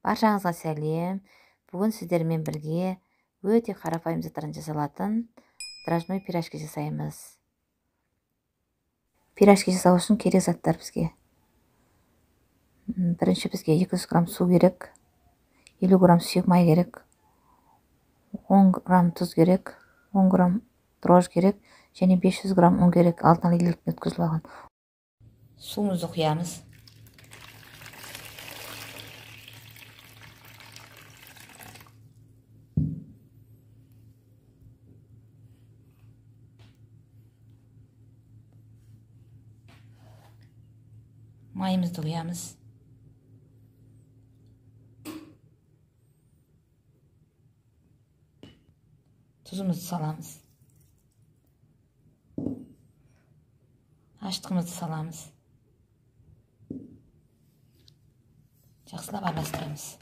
Баршаңызға сәлем. Бүгін сіздермен бірге өте қарапайым заттардан жасалатын дрожжной пирожки жасаймыз. Пирожки жасау үшін керек заттар бізге. Бірінші бізге 200 грамм су керек, 50 грамм сүйек май керек, 10 грамм тұз керек, 10 грамм дрожж керек және 500 грамм ұн керек, алдын ала електен өткізіліп алған. Суымызды құямыз. Майымызды құямыз. Тұзымызды саламыз. Ашытқымызды саламыз. Жақсылап араластырамыз.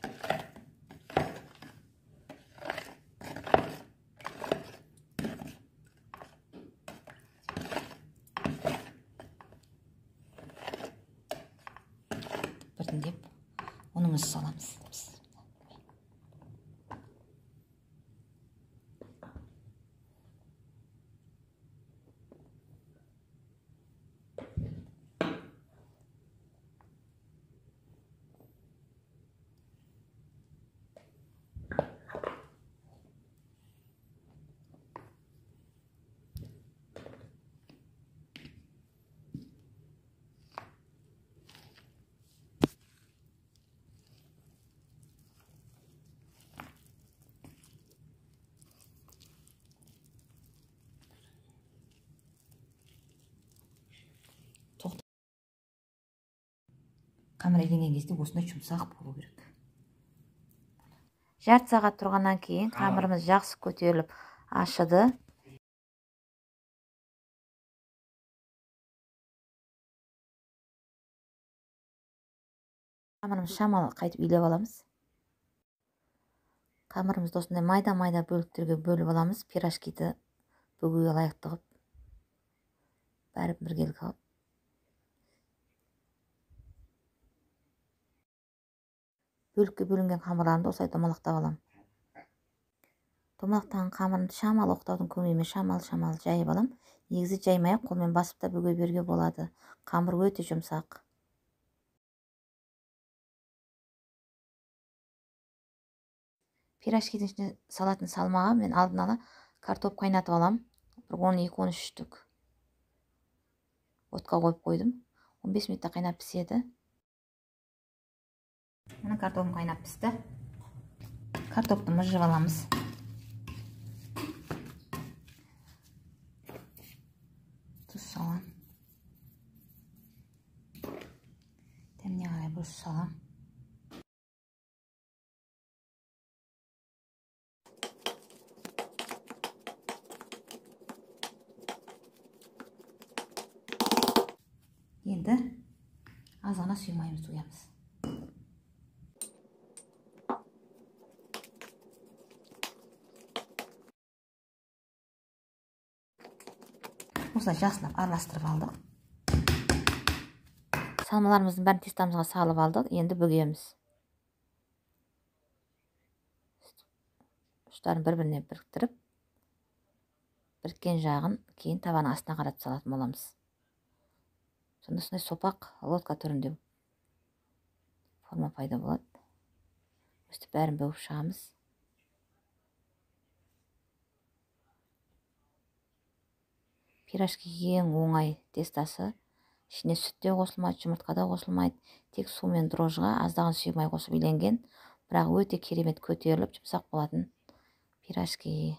Біртіндеп ұнымызды саламыз. Қамыр иленген кезде осындай жұмсақ болу керек. Жарты сағат тұрғаннан кейін қамырымыз жақсы көтеріліп ашыды. Қамырымыз шамалы қайтып илеп аламыз. Қамырымызды осындай майда-майда бөліктерге бөліп аламыз. Пирожкиді бүгуге лайықты қылып, бәрін біргелкі қылып. Бөлікке бөлінген қамырларымды осылай домалақтап аламын. Домалақтаған қамырымды шамалы оқтаудың көмегімен шамалы-шамалы жайып аламын. Негізі жаймай-ақ қолмен басып та бүге беруге болады. Қамыр өте жұмсақ. Пирожкидің ішіне салатын салмаға мен алдын ала картоп қайнатып аламын. Бір 12-13 штук. Отқа қойып қойдым. 15 минутта қайнап піседі. Мына картопым қайнап пісті. Картопты мыжып аламыз. Тұз салам. Дәміне қарай бұрыш салам. Енді аз ғана сүйек майымызды құямыз. Осылай жақсылап араластырып алдық. Салмаларымыздың бәрін тестамызға салып алдық. Енді бүгеміз. Ұштарын бір-біріне біріктіріп, біріккен жағын кейін табаның астына қаратып салатын боламыз. Сонда осындай сопақ лодка түрінде форма пайда болады. Өстіп бәрін бүгіп шығамыз. Пирожки ең оңай тестасы. Ішіне сүт те қосылмайды, жұмыртқа да қосылмайды. Тек су мен дрожжыға аздаған сүйек май қосып иленген, бірақ өте керемет көтеріліп жұмсақ болатын пирожки.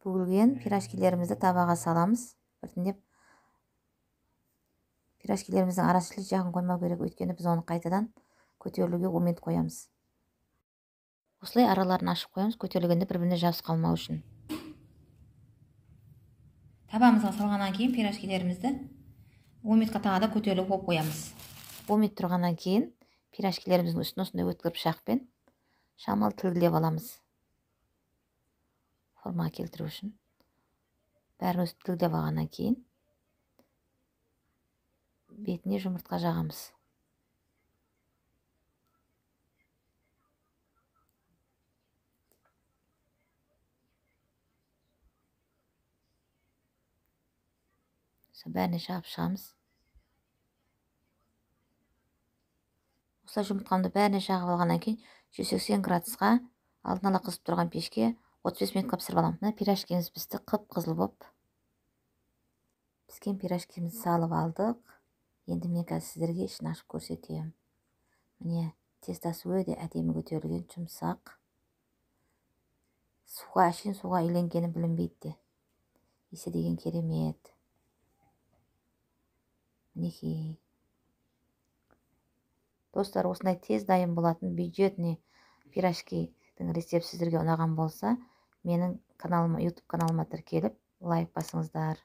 Бүгілген пирожкилерімізді табаға саламыз. Біртіндеп пирожкилеріміздің арасын жақын қоймау керек, өйткені біз оны қайтадан көтерілуге 10 минут қоямыз. Осылай араларын ашып қоямыз, көтерілгенде бір-біріне жабысып қалмау үшін. Табамызға салғаннан кейін пирожкилерімізді 10 минутқа тағы да көтеріліп қойып қоямыз. 10 минут тұрғаннан кейін пирожкилеріміздің үстін осындай өткір пышақпен шамалы тілгілеп аламыз. Формаға келтіру үшін. Бәрін өстіп тілгілеп алғаннан кейін бетіне жұмыртқа жағамыз. Бәріне жағып шығамыз. Осылай жұмыртқамды бәріне жағып алғаннан кейін 180 градусқа алдын ала қызып тұрған пешке 35 минутқа пісіріп аламын. Мына пирожкеміз пісті, қып-қызыл боп. Піскен пирожкемізді салып алдық. Енді мен қазір сіздерге ішін ашып көрсетемін. Міне, тестасы өте әдемі көтерілген, жұмсақ. Суға, әшейін суға иленгені білінбейді де. Иісі деген керемет. Мінекей. Достар, осындай тез дайын болатын бюджетный пирожкидің рецепті сіздерге ұнаған болса, менің каналыма, YouTube каналыма тіркеліп, лайк басыңыздар.